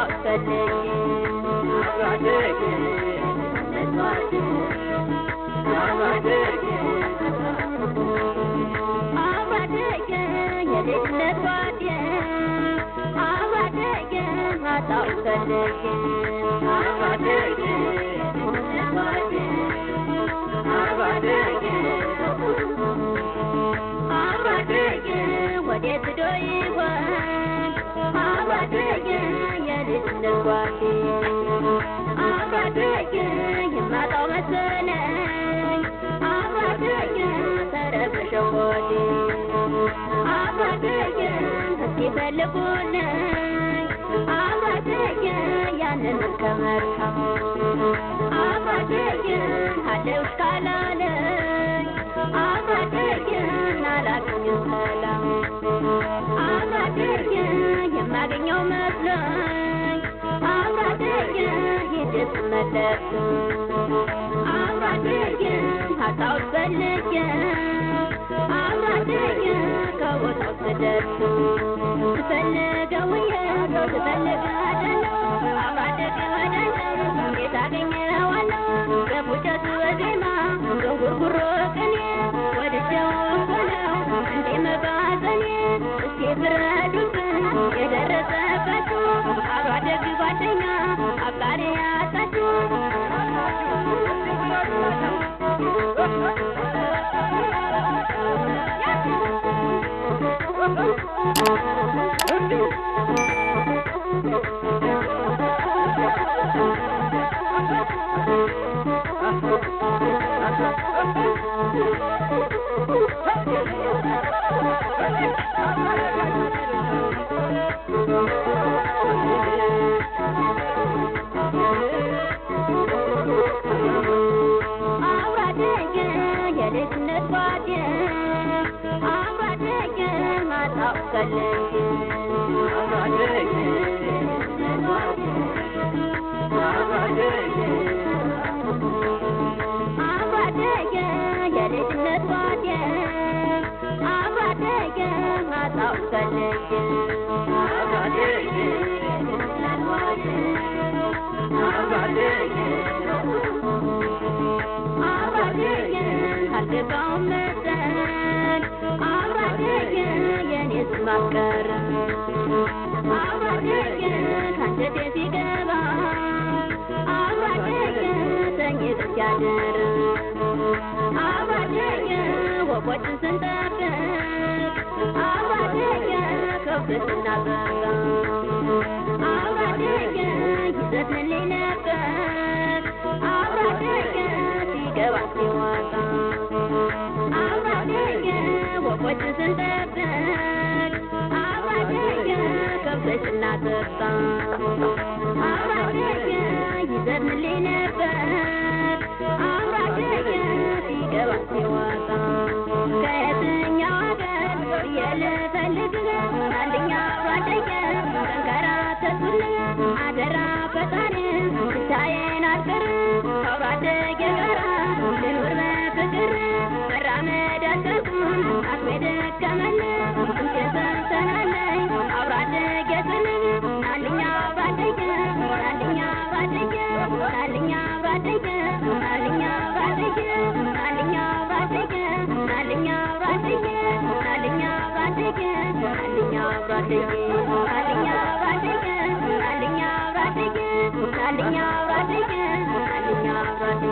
አጣሁት ፈልጌ። አብሮ አደጌ የልጅነት ጓዴ፣ አብሮ አደጌ አጣሁት ፈልጌ። አብሮ አደጌ ወዴት ሄዶ ይሆን? አብሮ አደጌ የልጅነት ጓዴ፣ አብሮ አደጌ የማጣው መሰለኝ። አብሮ አደጌ ተረበሸ ሆዴ። አብሮ አደጌ እስኪ ፈልጉልኝ አብሮ አደጌ ያንን ከመርካም። አብሮ አደጌ አለሁሽ ካላለኝ አብሮ አደጌ አላገኝም ሰላም። አብሮ አደጌ የማገኘው መስሎኝ አብሮ አደጌ ሄጄ ስመለስ አብሮ አደጌ አጣሁት ፈልጌ። አብሮ አደጌ ከቦታው ስደርስ ስፈልገው ውዬ ስፈልግ አዳለሁ። አብሮ አደጌ ወዳለሁ እንዴት አገኘዋለሁ? በፉጨቱ በዜማ በጉርጉሮ ቅኔ ወድጄው እኮ ነው እንዴ መባዘኔ። እስኪ ፍረዱብን የደረሰባችሁ አብሮ አደግ ጓደኛ አፍቃሪ ያጣችሁ። አብሮ አደጌ የልጅነት ጓዴ፣ አብሮ አደጌ አጣሁት ፈልጌ። አብሮ አደጌ የልጅነት ጓዴ፣ አብሮ አደጌ አጣሁት ፈልጌ። አብሮ አደጌ አልገባውም መሰል አብሮ አደጌ የኔስ ማፍቀር። አብሮ አደጌ ካንጀቴ ሲገባ አብሮ አደጌ ተኝቶ ሲያድር አብሮ አደጌ ወፎችን ስንጠብቅ አብሮ አደጌ ከብት ስናጠጣ አብሮ አደጌ ይዘፍንልኝ ነበር አብሮ አደጌ ሲገባ ሲወጣ። አብሮ አደጌ ወፎችን ስንጠብቅ አብሮ አደጌ ከብት ስናጠጣ አብሮ አደጌ ይዘፍንልኝ ነበር አብሮ አደጌ ሲገባ ሲወጣ። ከየትኛው አገር ብዬ ልፈልግህ አንደኛ አብሮ አደጌ ተንከራተቱልኝ አደራ ፈጣሪ ብቻዬን አልቀር ከአብሮ አደጌ ጋራ ልኑር በፍቅር። መራመድ አልቻልኩም አቅሜ ደከመኝ ስንቴ ሰምተናለኝ አብሮ አደጌ ስልህ ናልኛ አብሮ አደጌ፣ ናልኛ አብሮ አደጌ፣ ናልኛ አብሮ አደጌ፣ ናልኛ አብሮ አደጌ፣ ናልኛ አብሮ አደጌ፣ ናልኛ አብሮ አደጌ፣ ናልኛ አብሮ አደጌ፣ ናልኛ አብሮ አደጌ፣ ናልኛ አብሮ አደጌ፣ ናልኛ አብሮ አደጌ፣ ናልኛ አብሮ አደጌ፣ ናልኛ አብሮ አደጌ።